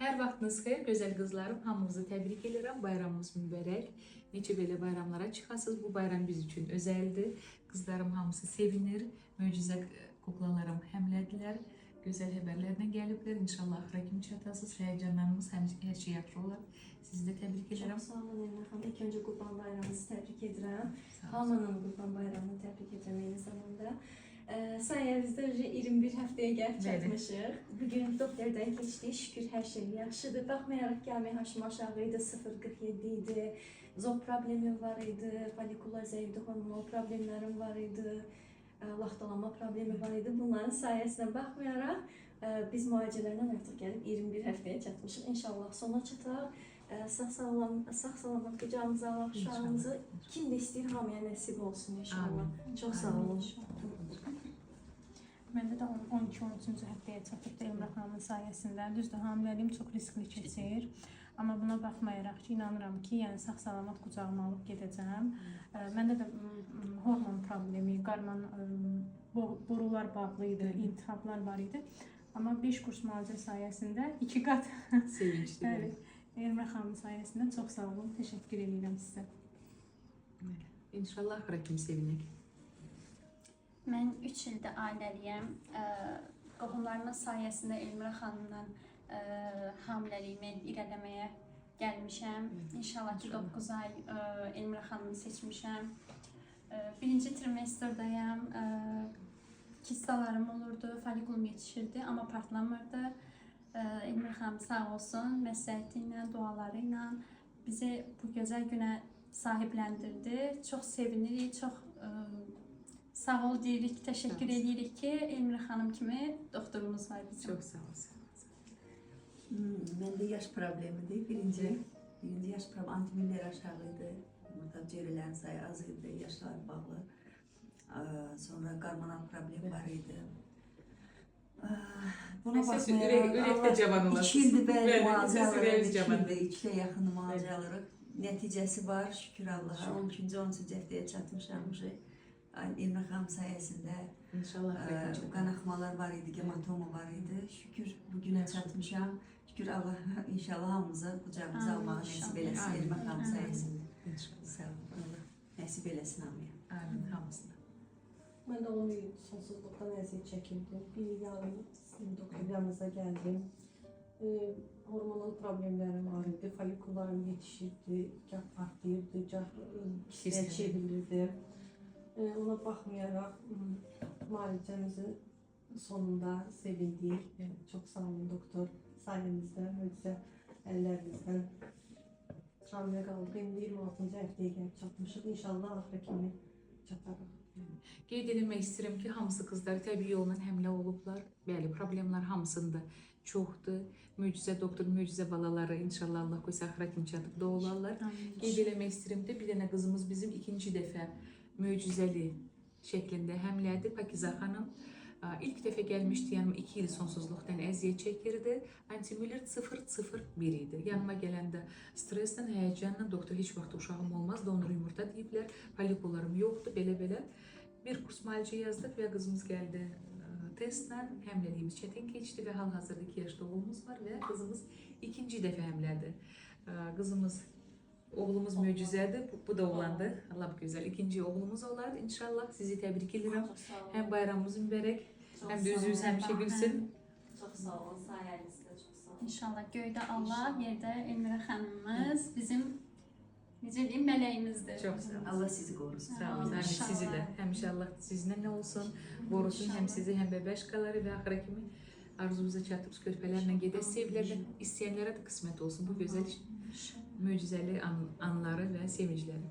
Hər vaxtınız xeyir, gözəl qızlarım. Hamınızı təbrik edirəm. Bayramınız mübarək. Neçə belə bayramlara çıxasınız. Bu bayram biz üçün özəldir. Qızlarım hamısı sevinir. Möcüzə kuklalarım həmlədilər. Gözəl həbərlərlə gəliblər. İnşallah axıra kimi çatasınız. Həyəcanlanmız, hər şey yaxşı olar. Sizi də təbrik edirəm. Çox sağ olun Elmira xanım. İlk öncə Qurban Bayramınızı təbrik edirəm. Sağ olun. Hamının Qurban Bayramını təbrik edirəm eyni zamanda. Sayənizdə 21 həftəyə gəlib çatmışıq. Bugün doktordan keçdik. Şükür hər şey yaxşıdır. Baxmayaraq ki, AMH-ım aşağı idi, 0,47 idi. Zob problemim var idi, follikullar zəifdir, hormonal problemlərim var idi, laxtalama problemi var idi. Bunların sayəsinə baxmayaraq biz müalicələrlə artıq gəlib 21 həftəyə çatmışıq. İnşallah sona çataq. Sağ sağlam, sağ salamat qucağımıza alaq uşağımızı. Kim də istəyir hamıya nəsib olsun inşallah. Amin. Çox sağ olun. Məndə də 12-13-cü həftəyə çatıbdı Elmira xanımın sayəsində. Düzdür, hamiləliyim çox riskli keçir. Amma buna baxmayaraq ki, inanıram ki, yəni sağ-salamat qucağıma alıb gedəcəm. Məndə də hormon problemi, qarmon borular bağlı idi, iltihablar var idi. Amma 5 kurs müalicə sayəsində 2 qat Sevincli. Bəli. Elmira xanımın sayəsində çox sağ olun. Təşəkkür edirəm sizə. Bəli. İnşallah axıra kimi sevinək. Mən 3 ildir ailəliyəm. Qohumlarımın sayəsində Elmira xanımla hamiləliyimi irəliləməyə gəlmişəm. İnşallah ki 9 ay Elmira xanımı seçmişəm. Birinci trimestrdəyəm. Kistalarım olurdu, follikulum yetişirdi, amma partlamırdı. Elmira xanım sağ olsun, məsləhəti ilə, duaları ilə bizi bu gözəl günə sahibləndirdi. Çox sevinirik, çox sağ ol deyirik, təşəkkür edirik ki, Elmira xanım kimi doktorumuz var bizim. Çox sağ olun. Məndə yaş problemidir. Birinci yaş problemi antimüller aşağı idi. Yumurta hüceyrələrin sayı az idi, yaşla bağlı. Sonra hormonal problem var idi. Buna Əsas baxmayaraq ürəkdə cavan İki olasınız. ildir bəli Bəli, müalicə əsas alırıq. ürəyiniz İki cavandır. ildir, 2 ilə yaxın müalicə alırıq. Nəticəsi var, şükür Allaha. 12-ci, 13-cü həftəyə çatmışam. Elmira xanım sayəsində. İnşallah axıra kimi çatar. Qanaxmalar var idi, hematoma var idi. Şükür bugünə çatmışam. Şükür Allah inşallah hamımıza qucağımıza Amin, almağı nəsib inşallah. eləsin Amin. Elmira xanım Amin. sayəsində. İnşallah. Sağ olun. Allah nəsib eləsin hamıya. Amin hamısına. Mən də 10 il sonsuzluqdan əziyyət çəkirdim. Bir il yarım sizin doktor yanınıza gəldim. Hormonal problemlərim var idi, follikullarım yetişirdi, gah partlayırdı, gah kistəyə Kistə. çevrilirdi. Ona baxmayaraq müalicəmizin sonunda sevindik. Çox sağ olun doktor. Sayənizdə, möcüzə əllərinizdən hamilə qaldıq. İndi 26-cı həftəyə gəlib çatmışıq. İnşallah axıra kimi çatarıq. Qeyd eləmək istəyirəm ki, hamısı qızlar təbii yolla həmlə olublar. Bəli, problemlər hamısında çoxdur. Möcüzə doktor, möcüzə balaları inşallah Allah qoysa axıra kimi çatıb da olarlar. Qeyd eləmək istəyirəm də, bir dənə qızımız bizim ikinci dəfə möcüzəli şəklində həmlədir. Pakiza xanım İlk dəfə gəlmişdi yanıma 2 il sonsuzluqdan əziyyət çəkirdi. Antimüller 001 idi. Yanıma gələndə stresslə, həyəcanla doktor heç vaxt uşağım olmaz, donor yumurta deyiblər, follikullarım yoxdur, belə-belə. Bir kurs müalicə yazdıq və qızımız gəldi testlə. Həmləliyimiz çətin keçdi və hal-hazırda 2 yaşlı oğlumuz var və qızımız ikinci dəfə həmlədir. Qızımız, oğlumuz möcüzədir. Bu da oğlandır. Allah gözəl. İkinci oğlumuz olar inşallah. Sizi təbrik edirəm. Çox sağ olun. Həm bayramımız mübarək, Çox həm də sağ üzünüz olun. həmişə gülsün. Çox sağ olun sayənizdə, çox sağ olun. İnşallah göydə Allah, yerdə Elmira xanımımız bizim necə deyim, mələyimizdir. Çox sağ olun. Allah sizi qorusun. Sağ olun. Amin. Sizi də. Həmişə Allah sizinlə nə olsun, qorusun həm İnşallah. sizi, həm bəbəşkaları və axıra kimi arzunuza çatıb körpələrlə gedəsiz evlərdə istəyənlərə də qismət olsun bu gözəl möcüzəli anları və sevincləri.